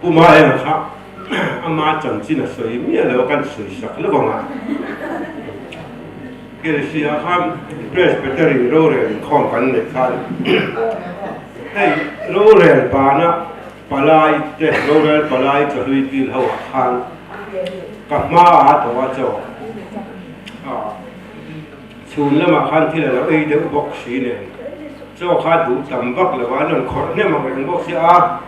Pu Maenga kha ama chanchin a sawi miah lo a, kan sawi sak lo ang a. Kelsia khan Presbytery rorel inkhawm kan neih khan hei rorel bana palai te rorel palai chawhlui kil ho ah khan ka hma a tawh a chaw chhun lamah khan thil a lo ei deuh bawk si nen chaw kha duh tam vak lo a an rawn khawrh hnem ang reng bawk si a.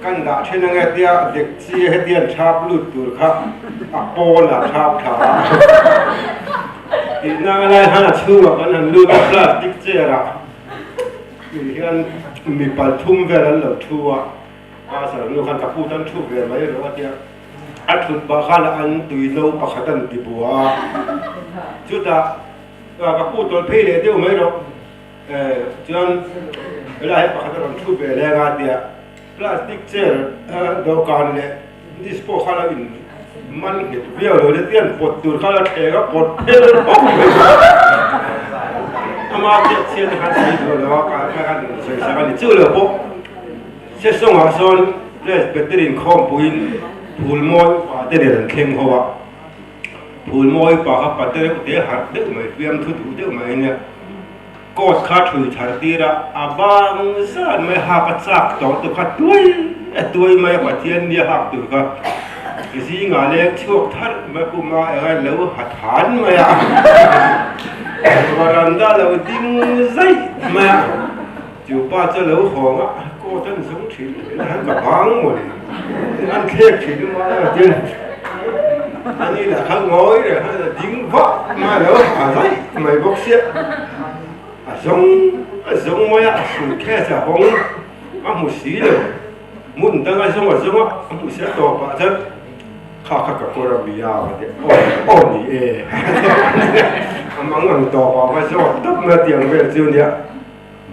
Kan dah then ange tia dekchi hetian thap lut tur kha a pawn ah thap tha a tihna a lai khan a chhungah kan han lut a plastic chair ah tih hian mi pathum vel an lo thu a pastor nu khan ka pu tan thu ve mai rawh a tia a thut pah khan an tui no pakhat an ti bua a chutah ka pu tawlh phei leh deuh mai rawh. Chuan helai hi pakhat a rawn thu ve leng a tia plastic chair dawhkan leh dish pawh kha lo in man nghet viau lo le tian pawt tur kha la thleng a pawt phel bawk mai ama chiah chhiat te khan sawi duh lo a ka khan sawi sak a ni chu lo pawh sesawng ah sawn presbytery inkhawmpuiin phul mawi upa te nen an thleng ho a phul mawi upa kha pate reuh te harh deuh mai fiamthu duh deuh mai ania. Coat kha thui thar tir a, a bang zan mai hak a chak tawh tu kha tuai a tuai mai a Pathian nia hak tur kha zingah leng chhuak thar mai puma eng a lo ha than mai a varanda lo ding zaih mai a chu pa chu lo hawng a coat an zawng thin han ka bang mawle an thlek thin mai a tin ani lah kha ngawi reng a ding vah mai a lo ha zaih mai bawk sia a zawng a zawng mai a a suitcase a hawng a hmu si lo hmun dang a zawng a zawng a a hmu si a tawp ah chuan kha kha ka kawr a mi a va ti aw aw ni e a mang ang tawp ah va zawt tawp mai a tiang vel chu nia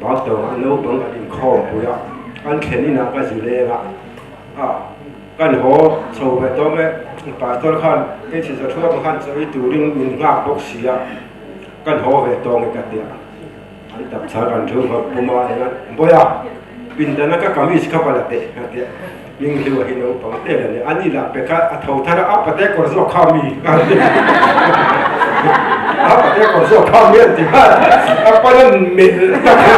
bak tawng ah naupang an inkhawm pui a an thlen inah ka zu leng a a Kan haw chho ve tawm e, Pastor khan hei chhi za thuak khan chawi turin min nghak bawk si a, kan haw ve tawng e ka ti a, an tap chhar kan thu kha puma eng a, Bawiha, pindana ka kamis kha va la teh a ti a, Ming Hliu a hi naupang te la ni, a ni lah pe kha a tho thar a, a pate kawr zawk kha mi a ti a, a pate kawr zawk kha mi an ti nghal a, a pan a melh tak a.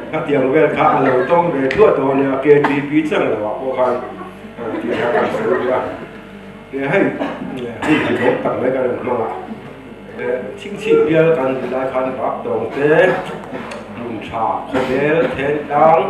Khatiang vel kha a lo tawng ve thuah tawh a nia, KTP chang lo ah pawh khan tih kha kan sawi ve a. Hei hun chi bawk tak mai kan rawn hmang a, chhingchhip bial kan duh lai khan bak tawng te, hmun tha, khawbel, thentlang.